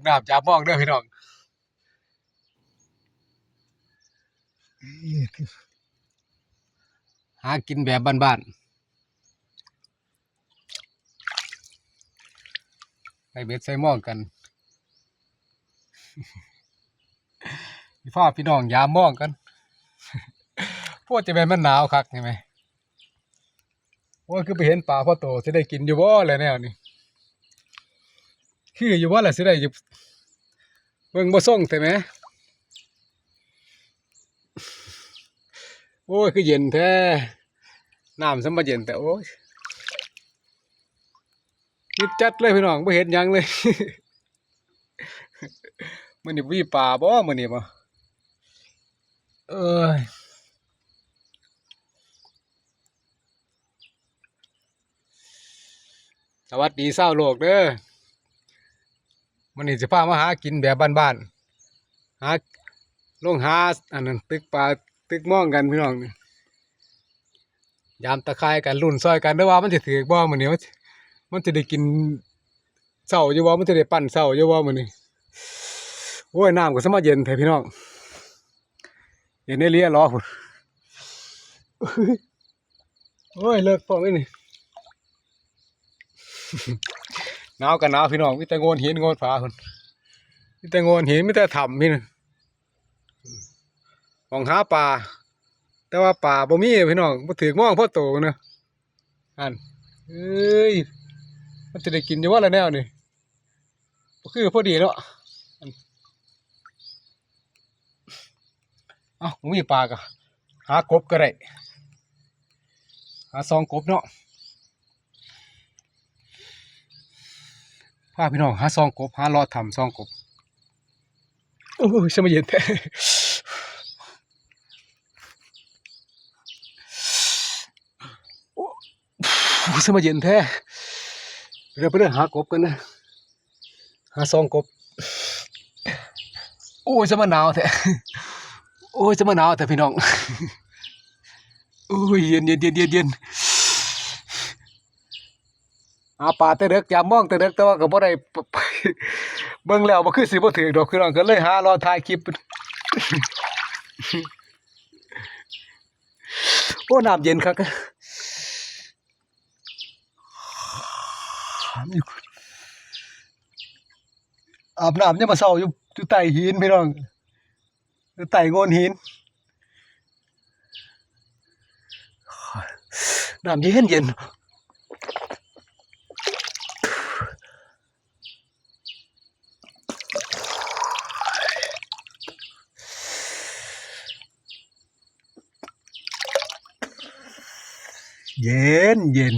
ນ້ຳຈາມມອງເດີພີ່ນ້ອງ ຫາກິນແບບບ້ານໆ ໃສ່ເບັດໃສ່ມອງກັນ ຊິພາພີ່ນ້ອງຢາມມອງກັນ ໂອ້ ຈະແມ່ນມັນໜາວຄັກນີ້ແມ. ໂອ້ຍ ຄືໄປເຫັນປາພໍໂຕ ຊິໄດ້ກິນຢູ່ບໍ່ລະແນວນີ້ ຄືຢູ່ບໍ່ລະ ຊິໄດ້ຢູ່ ເບິ່ງບໍ່ຊົງແທ້ແມ. ໂອ້ຍ ຄືເຢັນແທ້ ນ້ຳຊ່ຳມາເຢັນແທ້ ໂອ້ຍ ປິດຈັດເລີຍພີ່ນ້ອງ ບໍ່ເຫັນຫຍັງເລີຍ. ມື້ນີ້ບໍ່ມີປາບໍ່ ມື້ນີ້ບໍ່ ເອີຍ. ສະຫວັດດີຊາວໂລກເດີ ມື້ນີ້ຊິພາມາຫາກິນແບບບ້ານໆ ຫາ ລົງຫາອັນນັ້ນ ຕຶກປາຕຶກມອງກັນພີ່ນ້ອງ ຍາມຕາຂ່າຍກັນ ລຸ້ນຊ່ອຍກັນເດີວ່າມັນຊິຖືກບໍ່ມື້ນີ້ ມັນ ມັນຊິໄດ້ກິນເຊົ້າຢູ່ບໍ່ ມັນຊິໄດ້ປັ້ນເຊົ້າຢູ່ບໍ່ມື້ນີ້. ໂອ້ຍ ນ້ຳກໍສະມາເຢັນແທ້ພີ່ນ້ອງ ເຢັນອີ່ຫຼີຫຼໍພຸ້ນ. ໂອ້ຍ ເລິກພ້ອມອີ່ນີ້ ໜາວກໍໜາວພີ່ນ້ອງ ມີແຕ່ໂງ່ນຫີນໂງ່ນຜາພຸ້ນ ມີແຕ່ໂງ່ນຫີນ ມີແຕ່ຖ້ຳພີ້ນ ໝ່ອງຫາປາ ແຕ່ວ່າປາບໍ່ມີພີ່ນ້ອງ ບໍ່ຖືກມອງພໍໂຕນະ ຫັ້ນ ເອີຍ ມັນຈະໄດ້ກິນຢູ່ບໍ່ລະແນວນີ້ ບໍ່ຄືພໍດີເນາະ. ເອົ້າ ບໍ່ມີປາກໍຫາກົບກໍໄດ້ ຫາສ່ອງກົບເນາະ ພາພີ່ນ້ອງຫາສ່ອງກົບ ຫາເລາະຖ້ຳສ່ອງກົບ. ໂອ້ຍ ສະມາເຢັນແທ້ ໂອ້ຍ ສະມາເຢັນແທ້ ເດີ ໄປເດີ ຫາກົບກັນເດີ. ຫາສ່ອງກົບ ໂອ້ຍ ສະມາໜາວແທ້ ໂອ້ຍ ສະມາໜາວແທ້ພີ່ນ້ອງ ໂອ້ຍ ເຢັນໆໆໆໆ ຫາປາແຕ່ເດິກ ຢາມມອງແຕ່ເດິກ ແຕ່ວ່າກໍບໍ່ໄດ້ ເບິ່ງແລ້ວບໍ່ຄືຊິບໍ່ຖືກດອກພີ່ນ້ອງ ກໍເລີຍຫາເລາະຖ່າຍຄລິບ ໂອ້ ນ້ຳເຢັນຄັກ. ອາບນ້ຳຍາມມາເຊົ້າຢູ່ ຢູ່ໃຕ້ຫີນພີ່ນ້ອງ ຢູ່ໃຕ້ໂງ່ນຫີນ ນ້ຳເຢັນໆ. ເຢັນເຢັນ